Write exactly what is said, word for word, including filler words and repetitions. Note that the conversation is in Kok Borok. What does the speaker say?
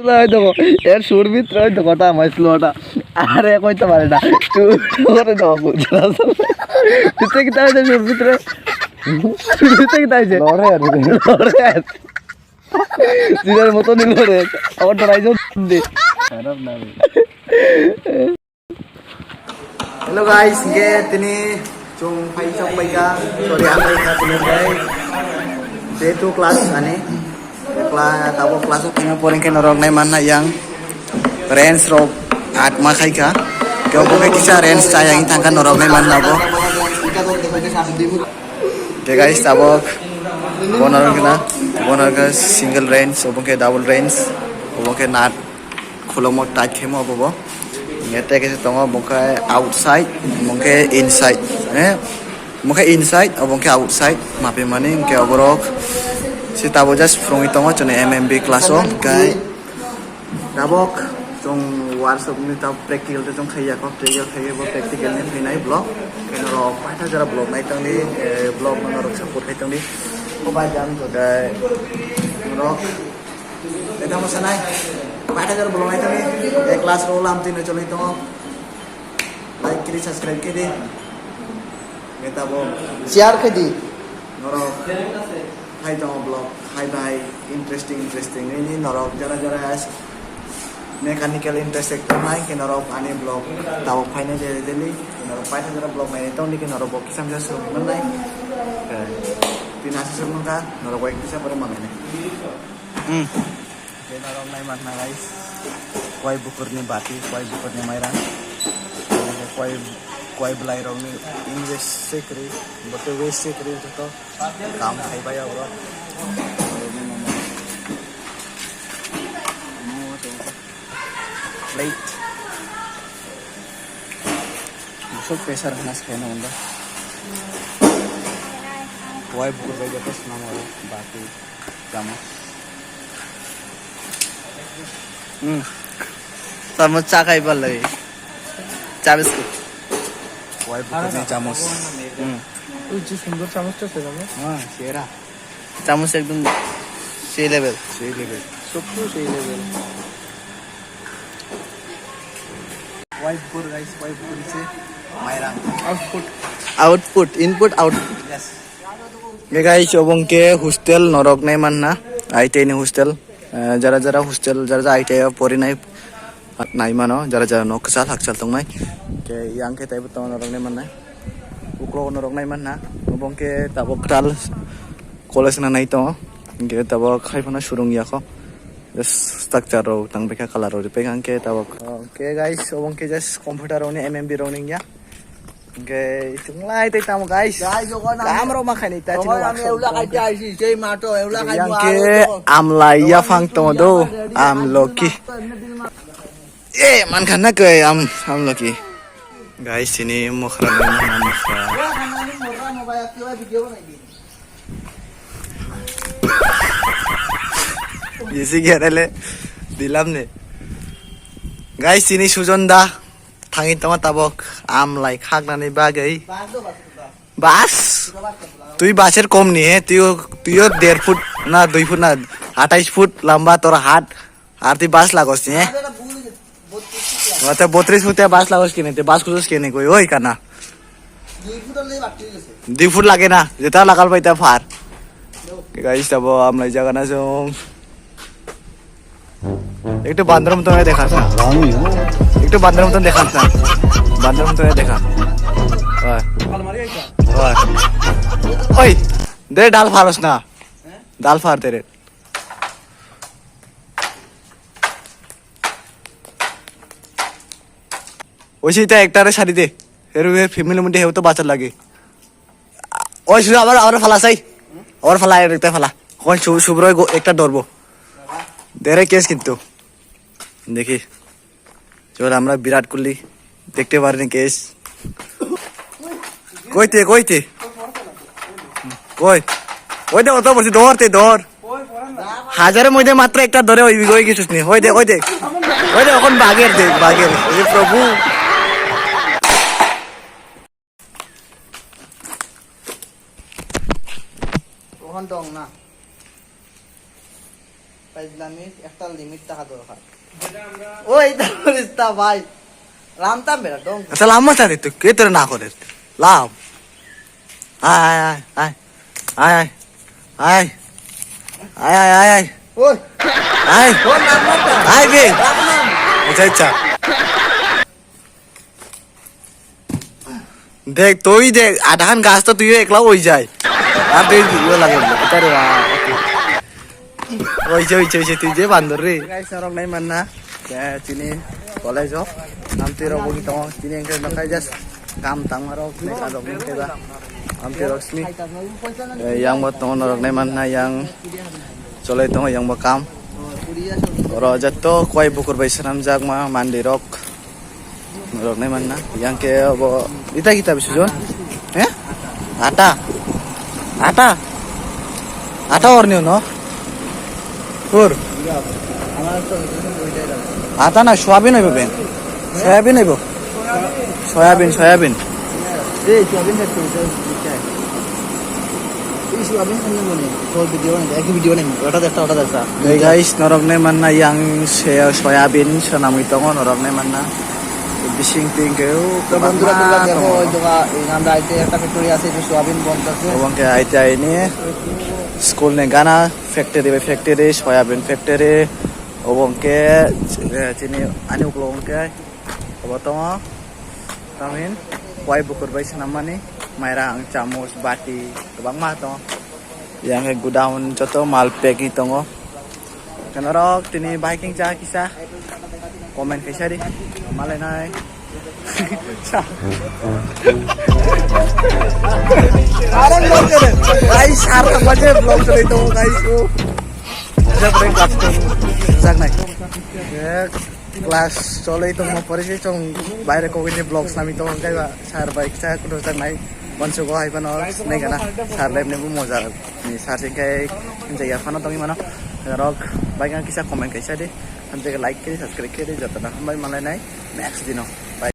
Lai dogo, er sur bhitre oi dogo ta mai slota. Are koi to mare na. Sur kore dogo. Tute kita aise sur bhitre. Tute kita aise. Lore are. Lore. Jirar moto ni lore. Abar dorai jo de. Kharap na. Hello guys, hingke tini chwng phai chok paika, sorry, ang paika tini hingke day two class ani. Kla-, tabo class o phai poreng khe norok nai manna yang range rok atma khaika. Kebo khe kisa range cha yang thangkha norok nai manna bo. Hingke guys, tabok bo norok na, bo norok single range, obo khe double range, obo khe nat. Khulokma tight khaimo obo bo. Hingke tei kaisa tongo, obo khe outside, obo khe inside, eh? Obo khe inside, obo khe outside, mapimani, hingke oborok se tabok just phwrwngwi tongo, chwngno M M B class o, hingke tabok chwng workshop ni tabok practical tei chwng khaiya kho, practical khaiya bo practical ni phainai vlog, khe norok paitha jora vlog nai tongdi, eh, vlog no norok support khai tongdi, obo bai jang jodai norok. Eta mo sanai. Paitha jora bolong ai tani. E class roll am tino choloi tongo. Like kiri subscribe kiri. Eta bo. Share kiri. Norok. Hai tongo vlog. Hai bai. Interesting, interesting. Ini norok jara jara as mechanical interest ekdom hai ke norok ani vlog. Tabo phaina jere jeli. Norok paitha jora vlog nai tong di ke norok bo kisam jora suru manai. Tina suru manka. Norok bai kisa pore manai. Hmm. Khe norok nai manna guys. Koi bukurni bati, koi bukurni mairang. Koi, koi bwlairokni in waste se kwrwi, bo khe waste se kwrwi joto. Kam khai bai abo. Plate. Busuk pressure hwnna se khaina hwnba. Koi bukur bai joto swnam abo bati. Chamo. Hmm. Chamo cha khai balai. Cha biscuit. Wai buku ni chamos. Hmm. Ui, je sundor chamos to se chamos. Ha, sera. Chamos ekdom sei level. Sei level. Sotto sei level. Wai bukur guys, wai bukur se. Mairang. Output. Output, input, output. Yes. Hingke guys, obo hingke hostel norok nai manna, I T I ni hostel. Eh, jara jara hostel, jara jara I T I o porinai nai mano, jara jara nok kwchal hakchal tongnai. Hingke yang khe taibo tongo norok nai mannai. Uklok norok nai manna, obo hingke tabok tal college na nai tongo. Hingke tabok hai phano surung ya kho. Just structure rok tang bikha, colour rok ripek hingke tabok. Hingke guys, obo hingke just computer rok ni M M B rok ni ya. Hingke chunglai tei tamo guys. Guys, jokhon ami, kam rok ma khaini ta jokhon chini ami workshop ula kong. Kaiti aisi, sei mato, ula kai yang muaro ke jokhon. Amlai ya phang tongo do, am lucky. Eh, man khan na koi, am, am lucky. Guys, sini mokra, mokra. Ula khan ani mokra, mobile, video banai di. Bisi gerele dilam ni. Guys, sini Sujon da. Thangwi tongo tabok amlai khaknani bagwi. Bas. Twi baser kom ni he, twi, twi der foot na dui foot na athais foot lamba tor hat. Ar twi bas lagos ni he. Wate botris foot te bas lagos kini, te bas kudos kini koi, oi kana. Dui foot lage na, jeta lagal pai ta far. Guys, tabo amlai jaga na song. একটু বান্দর মতন হয়ে দেখাস না। একটু বান্দর মতন দেখাস না। বান্দর মতন হয়ে দেখা। ওই। ওই। ওই। দে ডাল ফারস না। ডাল ফার দে রে। ওই সেই তো একটারে শাড়ি দে। এর, এর ফ্যামিলি মধ্যে হেউ তো বাঁচার লাগে। ওই শুধু আবার, আবার ফালা চাই। আবার ফালা, একটা ফালা। ওই শু-, শুভ্রই গো-, একটা ধরবো। দেরে কেস কিন্তু। দেখি। চল, আমরা বিরাট কোহলি দেখতে পারিনি কেস। কইতে, কইতে? কই? ওই দে, অত বলছি, ধর তে, ধর। হাজারের মধ্যে মাত্র একটা ধরে ওই, ওই কিছু নেই। ওই দে, ওই দে। ওই দে, এখন বাঘের দে, বাঘের। ওই যে প্রভু। Rohan dong na. ইসলামিক একটা লিমিট থাকা দরকার। ওই তারপরে তা ভাই, লামতাম বেটা, ডং। আচ্ছা, লাম মাছ আরে তুই, কে তোর না করে? লাম। আয়, আয়, আয়, আয়। আয়, আয়। আয়, আয়, আয়, আয়। ওই। আয়। ওর নাম মারতাম। আয় বে। রাম নাম। আচ্ছা, আচ্ছা। দেখ, তুই দেখ, আধাখান গাছ তো তুইও একলা ওই যায়। আর তুই ইয়ে লাগে বলে, কোথায় রে বাবা? ওই যে, ওই যে, ওই যে, তুই যে বান্দর রে। Guys, norok nai manna, eh, chini college o, amtwi rok bo tong, chini engke nokai just kam tangma rok, ne ka rok ne keba, amtwi rok simi, eh, yang bo tong norok nai manna, yang cholai tong, yang bo kam. Oro jatto koi bukur bai swnamjakma mandi rok. Norok nai manna. Yang ke obo ita kita bisu jon. Eh? Ata. Ata. Ata orni no. Pur. Ata na soyabin hoibo ben. Soyabin hoibo. Soyabin, soyabin. এই সোয়াবিন দেখতে হচ্ছে, বুঝতে হয়। এই সোয়াবিন খাইলে মনে হয়, তোর ভিডিও নেই, একই ভিডিও নেই, ওটা দেখটা, ওটা দেখটা। Hey guys, norok nai manna yang se soyabin swnamwi tongo, norok nai manna. Bising tingkeu তো বন্ধুরা, তোমরা দেখো, ওই দোকা-, এই আমরা আইতে একটা ফ্যাক্টরি আছে, একটু সোয়াবিন বনতেছে। Obo hwnkhe aite aini school ni gana factory bai factory, soyabin factory. Obo hwnkhe, eh, chini ani ukologo hwnkhe obo tongo. Tamin, koi bukur bai swnam mani, mairang, chamuch, bati, kwbangma tongo. Yang hai godown joto mal packing tongo. Kenorok tini biking cha kisa comment kaisa di, malai nai. Guys, sar thangma je vlog cholai tongo, guys, o. Jabra class tongo, jak nai. Class cholwi tongma pore se chwng baire kokini vlog snami tongo, hwnkhe ba sir bai kisa kuthuk jak nai. Wansugo hai phano sinai gana sir lab ni bo moja ni sir se khe hinjak ya phano tongwi mano. Rok bai kisa comment kaisa di, hamjak like khe di, subscribe khe di, jotono hambai malai nai next dino. Bye.